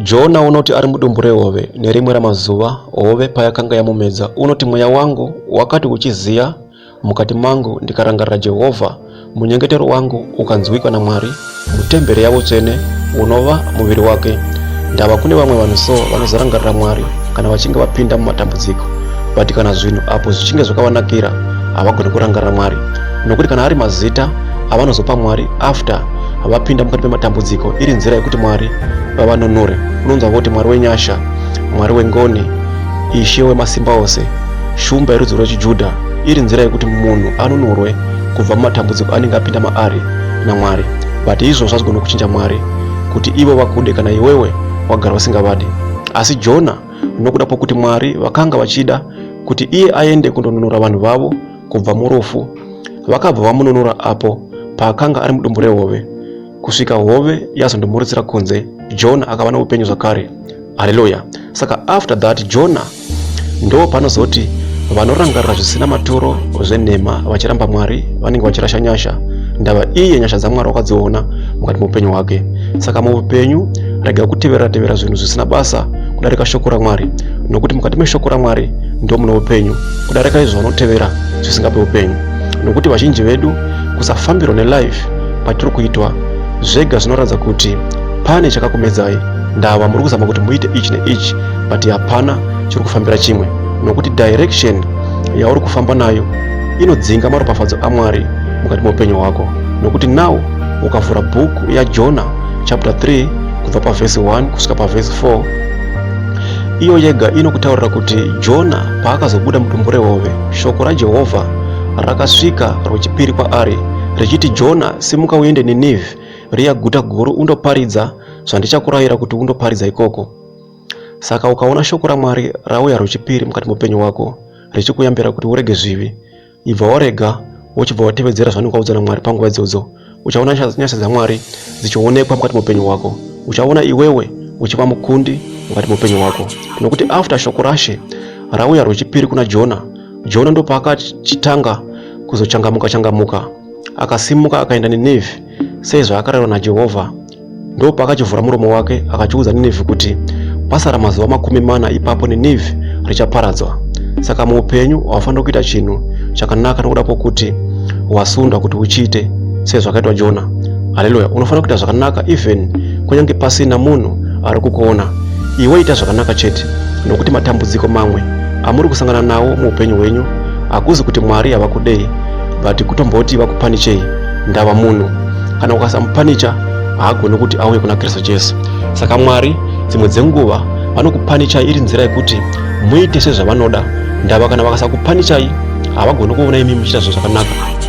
Jona unoti ari mudumbu rehove nerimwe ramazuva hove payakanga yamumedza unoti mweya wangu wakati uchiziya mukati mangu ndikarangarira Jehovha munyengetero wangu ukanzwikwa naMwari mutemberi yavo tsvene unova muviri wake ndava kune vamwe vanhu so vanozorangarira Mwari kana vachinge vapinda mumatambudziko but kana zvinhu apo zvichinge zvakavanakira havagoni kurangarira Mwari nokuti kana ari mazita avanozopa Mwari after vapinda mukati mematambudziko iri nzira yekuti Mwari vavanunure unonzwa voti Mwari wenyasha Mwari wengoni Ishe wemasimba ose shumba yerudzi rwechiJudha iri nzira yekuti munhu anunurwe kubva mumatambudziko anenge apinda maari naMwari but izvozvo hazvigoni kuchinja Mwari kuti ivo vakude kana iwewe wagara usingavadi asi Jona nokuda kwokuti Mwari vakanga vachida kuti iye aende kundonunura vanhu vavo kubva murufu vakabva vamununura apo paakanga ari mudumbu rehove kusvika hove yazondomurutsira kunze Jona akava noupenyu zvakare haleluya saka after that Jona ndo panozoti vanorangarira zvisina maturo zvenhema vachiramba Mwari vanenge vachirasha nyasha ndava iye nyasha dzaMwari wakadziona mukati meupenyu hwake saka muupenyu rega kutevera tevera zvinhu zvisina basa kudarika shoko raMwari nokuti mukati meshoko raMwari ndo mune upenyu kudarika izvo vanotevera zvisingape upenyu nokuti vazhinji vedu kusafambirwa nelife kwatiri kuitwa zvega zvinoratidza kuti pane chakakumedzai ndava muri kuzama kuti muite ichi neichi but hapana chiri kufambira chimwe nokuti direction yauri kufamba nayo inodzinga maropafadzo amwari mukati meupenyu hwako nokuti now ukavhura bhuku yajona chapter 3 kubva pavhesi 1 kusvika pavhesi 4 iyo yega inokutaurira kuti jona paakazobuda mudumbu rehove shoko rajehovha rakasvika rwechipiri kwaari richiti jona simuka uende ninivhi riya guta guru undoparidza zvandichakurayira kuti undoparidza ikoko saka ukaona shoko ramwari rauya rwechipiri mukati meupenyu hwako richikuyambira kuti urege zvivi ibva warega wochibva watevedzera zvaunenge waudzwa namwari panguva idzodzo uchaona nyasha dzamwari dzichionekwa mukati meupenyu hwako uchaona iwewe uchiva mukundi mukati meupenyu hwako nokuti after shoko rashe rauya rwechipiri kuna jona jona ndopaakachitanga kuzochangamuka changamuka akasimuka akaenda ninevhi sezvaakarayirwa najehovha Ndopaakachivhura muromo wake akachiudza Ninevhi kuti pasara mazuva 40 ipapo Ninevhi richaparadzwa. Saka muupenyu haufaniri kuita chinhu chakanaka nokuda kwokuti wasundwa kuti uchiite sezvakaitwa Jona. Haleluya! Unofanira kuita zvakanaka even kunyange pasina munhu ari kukuona. Iwe ita zvakanaka chete nokuti matambudziko mamwe amuri kusangana nawo muupenyu hwenyu hakuzi kuti Mwari havakudei but kutomboti vakupanichei. Ndava munhu kana ukasamupanicha haagoni kuti auye kuna Kristu Jesu. Saka Mwari dzimwe dzenguva vanokupanichai iri nzira yekuti muite sezvavanoda. Ndava kana vakasakupanichai havagoni kuona imi muchiita zvinhu zvakanaka.